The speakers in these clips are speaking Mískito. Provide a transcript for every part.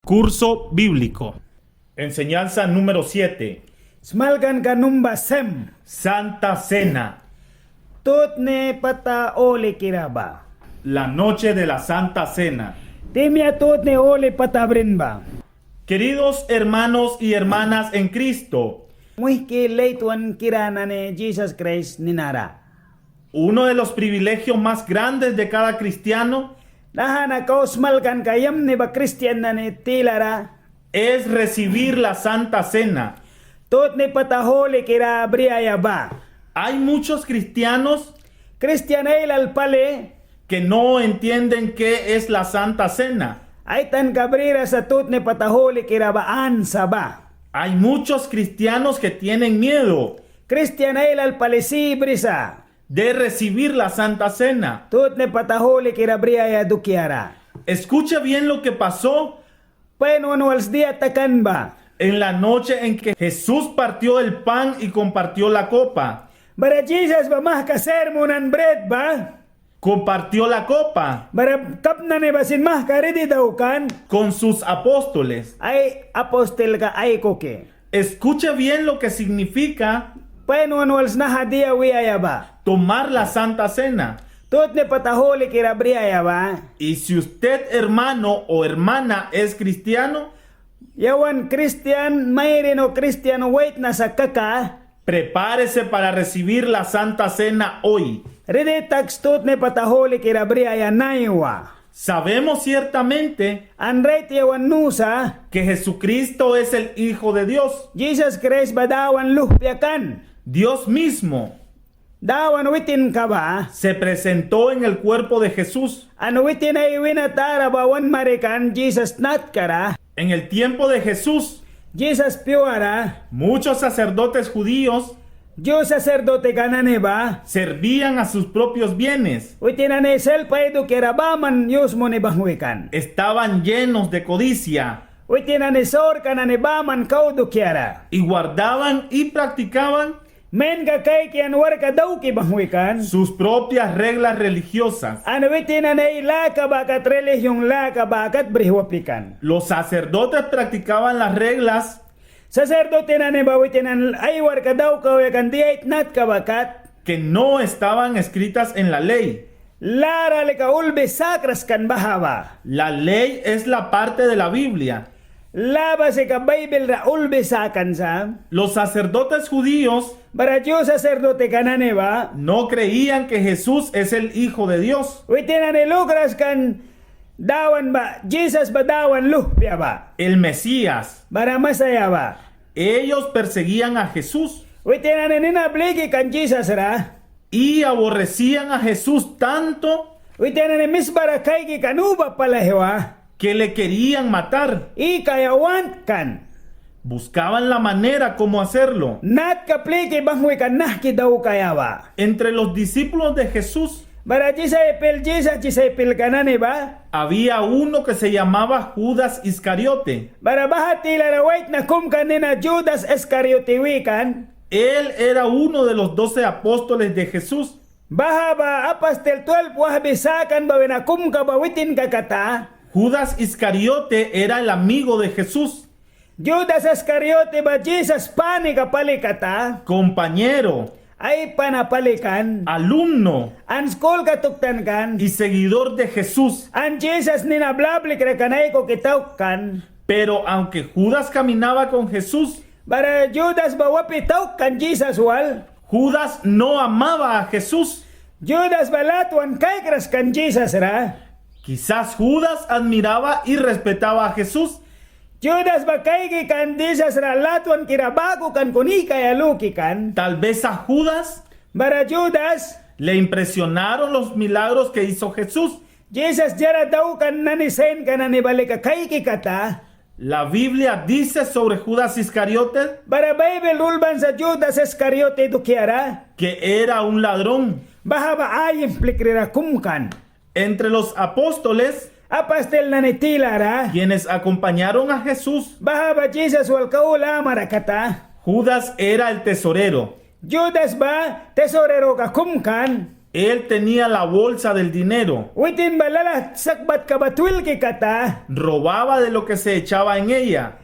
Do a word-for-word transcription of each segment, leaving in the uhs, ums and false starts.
Curso bíblico. Enseñanza número siete. Smalkanka numba sem. Santa Cena. Tutni pata hulikira ba. La noche de la Santa Cena. Tihmia tutni huli pata brin ba. Queridos hermanos y hermanas en Cristo. Muihki latwankira nani Jisas Kraist ninara. Uno de los privilegios más grandes de cada cristiano. Naha na kau smalkanka yamni ba kristian nani tilara. Es recibir la Santa Cena. Tutni pata hulikira briaia ba. Hay muchos cristianos. Kristian ailal pali. Que no entienden qué es la Santa Cena. Ai tanka briras sa tutni pata hulikira ba ansa ba. Hay muchos cristianos que tienen miedo. Kristian ailal pali si brisa. De recibir la Santa Cena. Tutni pata hulikira briaia dukiara. Escucha bien lo que pasó. Pain wan wals dia takan ba. En la noche en que Jesús partió el pan y compartió la copa. Bara Jisas ba mahka sir munan brit ba. Compartió la copa. Bara kap nani ba sin mahka ridi daukan. Con sus apóstoles. Ai apastilka aikuki. Escucha bien lo que significa. Pain wan wals naha dia wiaia ba. Tomar la Santa Cena. Tutni pata hulikira briaia ba. Y si usted, hermano o hermana, es cristiano, yawan kristian mairin o kristian waitna sa kaka. Prepárese para recibir la Santa Cena hoy. Ridi taks tutni pata hulikira briaia naiwa. Sabemos ciertamente. An rait yawan nusa. Que Jesucristo es el Hijo de Dios. Jisas Kraist ba Dawan luhpia kan. Dios mismo. Dawan witinka ba. Se presentó en el cuerpo de Jesús. An witin ai wina tara ba wan marikan Jisas tnatkara. En el tiempo de Jesús. Jisas pyuara. Muchos sacerdotes judíos. Ju sacerdoteka nani ba. Servían a sus propios bienes. Witin nani selp ai dukiara baman yus muni banghwi kan. Estaban llenos de codicia. Witin nani saurka nani baman kau dukiara. Y guardaban y practicaban. Mainka kaiki an warka dauki banghwi kan. Sus propias reglas religiosas. An witin nani ai laka ba kat religión laka ba kat brih wapi kan. Los sacerdotes practicaban las reglas. Sacerdote nani ba witin nani ai warka dauki auya kan dia ai tnatka ba kat. Que no estaban escritas en la ley. Lâ ra lika ulbi sakras kan baha ba. La ley es la parte de la Biblia. Lâ ba sika Baibil ra ulbi sakan sa. Los sacerdotes judíos. Bara Ju sacerdoteka nani ba. No creían que Jesús es el Hijo de Dios. Witin nani lukras kan Dawan ba, Jisas ba Dawan luhpia ba. El Mesías. Bara Mesaia ba. Ellos perseguían a Jesús. Witin nani nina bliki kan Jisas ra. Y aborrecían a Jesús tanto. Witin nani misbara kaiki kan uba pali aihwa. Que le querían matar. Ikaia want kan. Buscaban la manera cómo hacerlo. Natka pliki banghwi kan nahki daukaia ba. Entre los discípulos de Jesús. Bara disaipel, Jisas disaipelka nani ba. Había uno que se llamaba Judas Iscariote. Bara baha tilara waitna kum kan nina Judas Iscariote wi kan. Él era uno de los doce apóstoles de Jesús. Baha ba apastil twelp wahbi sakan ba wina kumka ba witinka kata. Judas Iscariote era el amigo de Jesús. Judas Iscariote ba Jisas panika pali kata. Compañero. Ai pana pali kan. Alumno. An skulka tuktan kan. Y seguidor de Jesús. An Jisas nina blablikra kan, aikuki tauk kan. Pero aunque Judas caminaba con Jesús, bara Judas ba wapi tauk kan Jisas wal. Judas no amaba a Jesús. Judas ba latwan kaikras kan Jisas ra. Quizás Judas admiraba y respetaba a Jesús. Judas ba kaiki kan Jisas ra, latwankira baku kan, kuna ikaia luki kan. Tal vez a Judas, bara Judas, le impresionaron los milagros que hizo Jesús. Jisas diara daukan nani, sainka nani ba lika kaiki kata. La Biblia dice sobre Judas Iscariote, bara Baibil ulban sa Judas Iscariote dukiara, que era un ladrón. Baha ba ai implikrira kum kan. Entre los apóstoles, apastil nani tilara, quienes acompañaron a Jesús, baha ba Jisas wal kau lamara kata, Judas era el tesorero. Judas ba tesoreroka kum kan. Él tenía la bolsa del dinero. Witin ba lalah sakbatka ba twilki kata. Robaba de lo que se echaba en ella.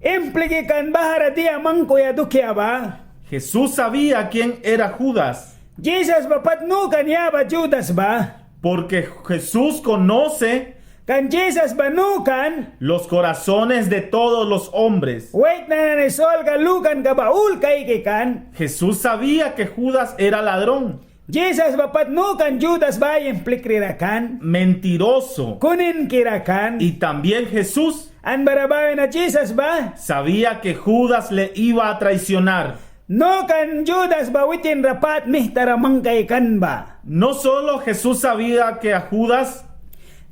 Impliki kan bahara dia mangkuya dukia ba. Jesús sabía quién era Judas. Jisas ba pat nu kan ya ba Judas ba. Porque Jesús conoce Kan Jisas ba nu kan los corazones de todos los hombres. Waitna nani solka lukanka ba ul kaiki kan. Jesús sabía que Judas era ladrón. Jisas ba pat nu kan Judas ba ai implikrira kan. Mentiroso. Kuninkira kan. Y también Jesús An bara ba wina Jisas ba sabía que Judas le iba a traicionar. Nu kan Judas ba witin ra pat mihtara mangkai kan ba. No solo Jesús sabía que a Judas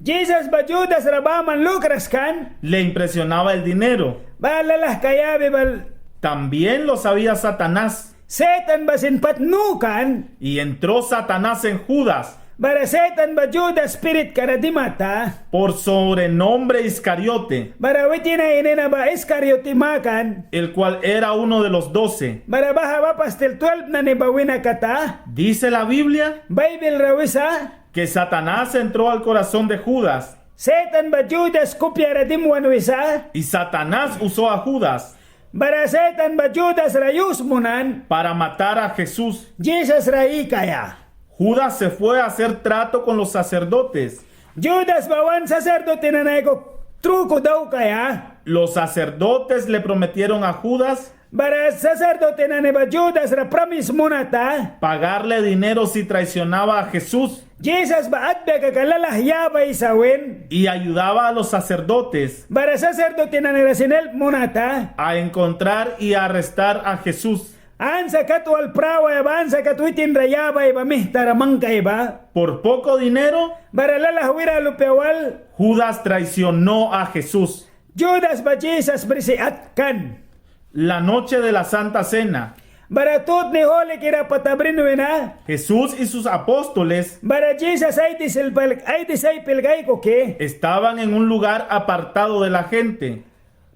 Jisas ba Judas ra baman lukras kan. Le impresionaba el dinero. Ba lalahka yabi ba. También lo sabía Satanás. Setan ba sin pat nu kan. Y entró Satanás en Judas. Bara Setan ba Judas spiritka ra dimata. Por sobrenombre Iscariote. Bara witin ai nina ba Iscariote makan. El cual era uno de los doce. Bara baha ba apastil twelve nani ba wina kata. Dice la Biblia Baibil ra wisa que Satanás entró al corazón de Judas. Setan ba Judas kupia ra dimwan wisa. Y Satanás usó a Judas Bara Setan ba Judas ra yus munan. Para matar a Jesús. Jisas ra ikaia. Judas se fue a hacer trato con los sacerdotes. Judas ba wan sacerdote nani aikuki truco daukaia. Los sacerdotes le prometieron a Judas Bara sacerdote nani ba Judas ra pramis munata. Pagarle dinero si traicionaba a Jesús. Jisas ba atkbia kaka lalah yabaisa win. Y ayudaba a los sacerdotes Bara sacerdote nani ra sin help munata. A encontrar y arrestar a Jesús. Ansa kat wal prawaia ba ansa kat witin ra yabaia ba mihtara mangkaia ba. Por poco dinero Bara lalah wira lupia wal. Judas traicionó a Jesús. Judas ba Jisas brisi atkan. La noche de la Santa Cena. Bara tutni hulikira pata brin wina. Jesús y sus apóstoles Bara Jisas ai disaipel, ai disaipelka aikuki. Estaban en un lugar apartado de la gente.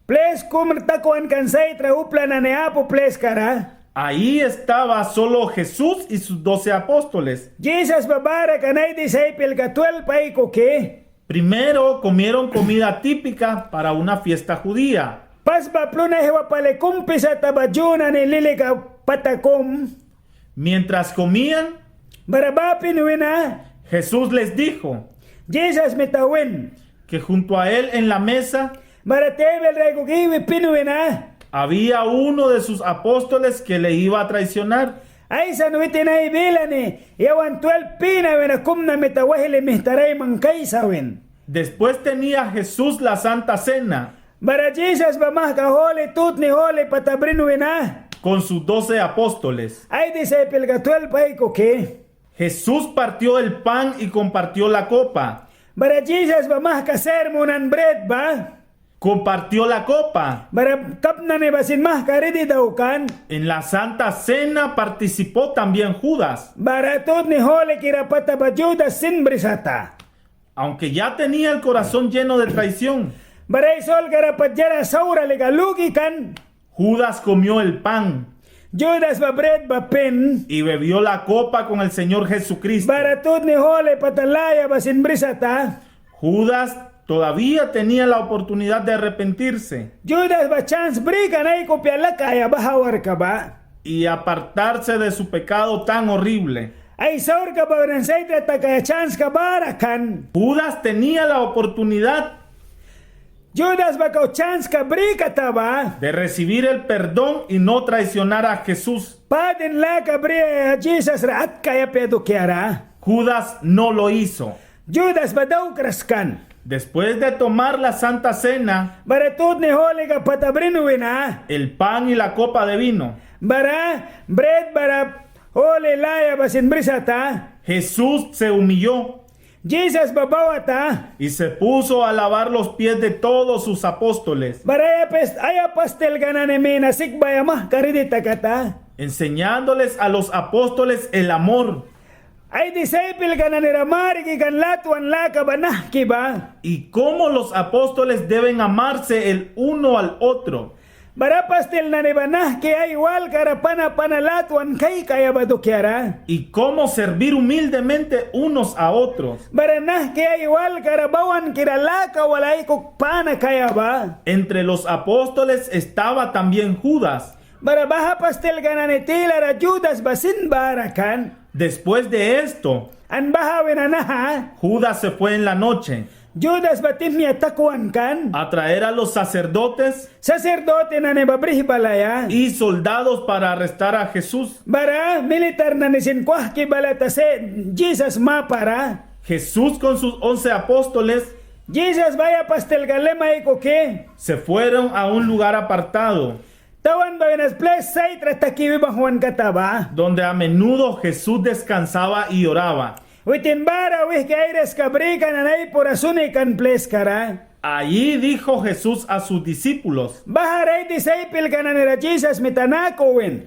Plis kum takwan kan sait ra upla nani apu pliskara. Ahí estaba solo Jesús y sus doce apóstoles. Jisas ba bara kan ai disaipelka twelve aikuki. Primero comieron comida típica para una fiesta judía. Pas ba plun aihwa pali kum pisata ba Ju nani lilika pata kum. Mientras comían, Bara ba pin wina. Jesús les dijo Jisas mita win. Que junto a él en la mesa Bara tebil ra aikuki iwi pin wina. Había uno de sus apóstoles que le iba a traicionar. Aisan witin ai bila ni yawan twelve pina wina kum na mita waihla mihtara ai mangkaisa win. Después tenía Jesús la Santa Cena. Bara Jisas ba mahka huli, tutni huli pata brin wina. Con sus doce apóstoles. Ai disaipelka twelve aikuki. Jesús partió el pan y compartió la copa. Bara Jisas ba mahka sir munan brit ba. Compartió la copa. Bara kap nani ba sin mahka ridi daukan. En la Santa Cena participó también Judas. Bara tutni hulikira pata ba Judas sin brisata. Aunque ya tenía el corazón lleno de traición, Bara ai solkara pat diara saura lika luki kan. Judas comió el pan Judas ba brit ba pin. Y bebió la copa con el Señor Jesucristo. Bara tutni huli pata laya ba sin brisata. Judas todavía tenía la oportunidad de arrepentirse Judas ba sans bri kan ai kupia lakaia baha warkka ba. Y apartarse de su pecado tan horrible. Ai saurka ba wina sait ra takaia sanska bara kan. Judas tenía la oportunidad Judas ba kau sanska bri kata ba. De recibir el perdón y no traicionar a Jesús. Padin laka briaia Jisas ra atkaia apia dukiara. Judas no lo hizo. Judas ba daukras kan. Después de tomar la Santa Cena, Bara tutni hulika pata brin wina. El pan y la copa de vino, Bara brit bara huli laya ba sin brisata. Jesús se humilló Jisas ba bawata. Y se puso a lavar los pies de todos sus apóstoles. Bara ai apastilka nani mina sikbaia mahka ridi takata. Enseñándoles a los apóstoles el amor. Ai disaipelka nani ra mariki kan latwan laka ba nahki ba. Y cómo los apóstoles deben amarse el uno al otro. Bara apastil nani ba nahki ai walka ra pana pana latwan kaikaia ba dukiara. Y cómo servir humildemente unos a otros. Bara nahki ai walka ra bawankira laka wal aikuki pana kaia ba. Entre los apóstoles estaba también Judas. Bara baha apastilka nani tilara Judas ba sin bara kan. Después de esto, an baha wina naha, Judas se fue en la noche. Judas ba tihmia takwan kan. A traer a los sacerdotes. Sacerdote nani ba brih balaia. Y soldados para arrestar a Jesús. Bara militar nani sin kwahki balata se Jisas mapara. Jesús con sus once apóstoles. Jisas ba ai apastilka lem aikuki. Se fueron a un lugar apartado. Tawan ba wina plis saitra taki wi banghwan kata ba. Donde a menudo Jesús descansaba y oraba. Witin bara wihki airaska bri kan an ai pura suni kan pliskara. Allí dijo Jesús a sus discípulos. Bahara ai disaipilka nani ra Jisas mita naku win.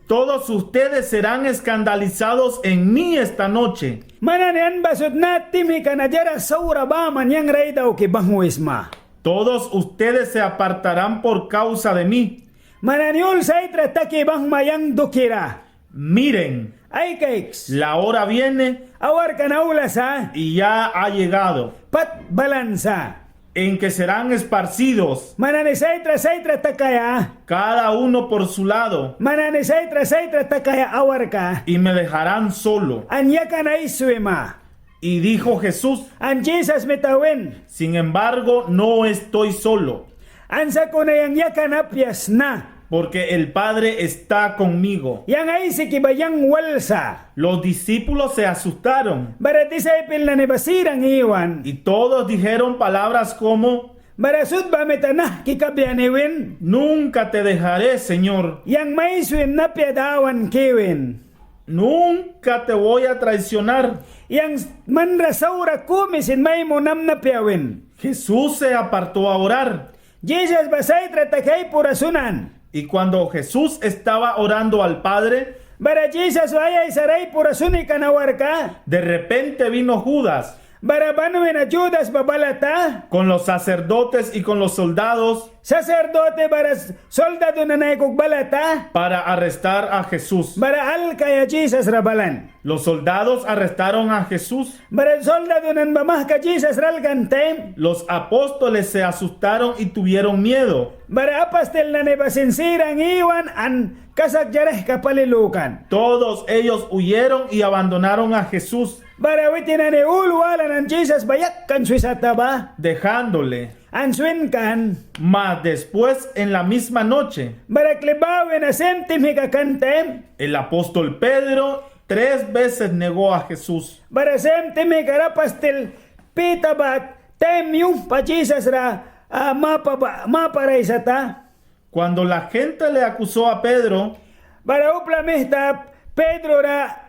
Todos ustedes serán escandalizados en mí esta noche. Man nani an ba sut na tihmika na diara saura baman yang ra ai dauki banghwisma. Todos ustedes se apartarán por causa de mí. Man nani ul saitra taki banghwma yang dukira. Miren, ai kaiks. La hora viene. Awarka na aula sa. Y ya ha llegado. Pat balan sa. En que serán esparcidos. Man nani saitra saitra takaia. Cada uno por su lado. Man nani saitra saitra takaia awarka. Y me dejarán solo. An yakan aiswima. Y dijo Jesús. An Jisas mita win. Sin embargo, no estoy solo. An sakuna yang yakan apia sna. Porque el Padre está conmigo. Yang Aisiki ba yang wal sa. Los discípulos se asustaron. Bara disaipil nani ba sirang iwan. Y todos dijeron palabras como. Bara sut ba mita nahki kabia ni win. Nunca te dejaré, Señor. Yang mai swimna apia Dawan ki win. Nunca te voy a traicionar. Yang man ra saura kumi sin mai munamna apia win. Jesús se apartó a orar. Jisas ba saitra taki ai pura sunan. Y cuando Jesús estaba orando al Padre, bara Jisas ba ai aisara ai pura suni kan awarka. De repente vino Judas. Bara ban wina Judas ba balata. Con los sacerdotes y con los soldados. Sacerdote bara soldado nani aikuki balata. Para arrestar a Jesús. Bara alkaia Jisas ra balan. Los soldados arrestaron a Jesús. Bara soldado nani ba mahka Jisas ra alkan taim. Los apóstoles se asustaron y tuvieron miedo. Bara apastil nani ba sin sirang iwan an kasak yaraihka pali lukan. Todos ellos huyeron y abandonaron a Jesús. Bara witin nani ul walan an Jisas ba yakan swisata ba. Dejándole. An swin kan. Mas después, en la misma noche, bara kli ba wina sim tihmika kan taim. El apóstol Pedro tres veces negó a Jesús. Bara sim tihmika ra apastil Pita ba taim yumhpa Jisas ra, ah, mapa ba, mapara aisata. Cuando la gente le acusó a Pedro, bara upla mihta Pedro ra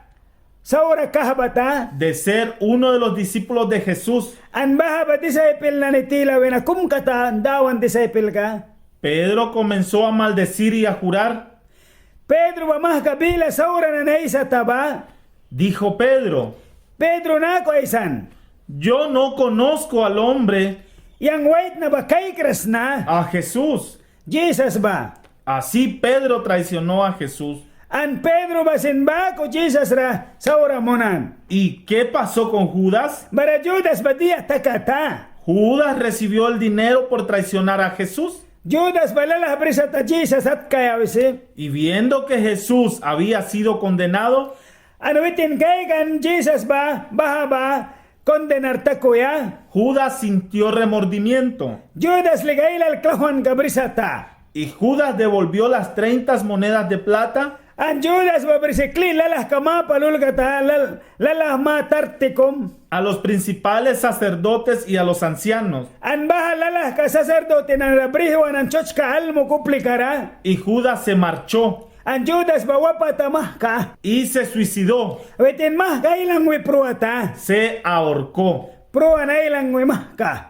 saura kahbata, de ser uno de los discípulos de Jesús, an baha ba disaipil nani tila wina kum kata Dawan disaipilka. Pedro comenzó a maldecir y a jurar. Pedro ba mahka bila saura nani aisata ba. Dijo Pedro. Pedro naku aisan. Yo no conozco al hombre. Yang waitna ba kaikras sna. A Jesús. Jisas ba. Así Pedro traicionó a Jesús. An Pedro ba sin baku Jisas ra saura munan. ¿Y qué pasó con Judas? Bara Judas ba dia takata. Judas recibió el dinero por traicionar a Jesús. Judas ba lalah brisata Jisas atkaia wisi. Y viendo que Jesús había sido condenado, an witin kaikan Jisas ba, baha ba, condenar takuya. Judas sintió remordimiento. Judas lika ailal klauhwanka brisata. Y Judas devolvió las treinta monedas de plata. An Judas ba brisi kli lalahka mapa lulkata lal-, lalah ma tarti kum. A los principales sacerdotes y a los ancianos. An baha lalahka sacerdote nani ra brihwan an sertska almuk uplika ra. Y Judas se marchó. An Judas ba wapata mahka. Y se suicidó. Witin mahka ailangwi pruata. Se ahorcó. Pruan ailangwi mahka.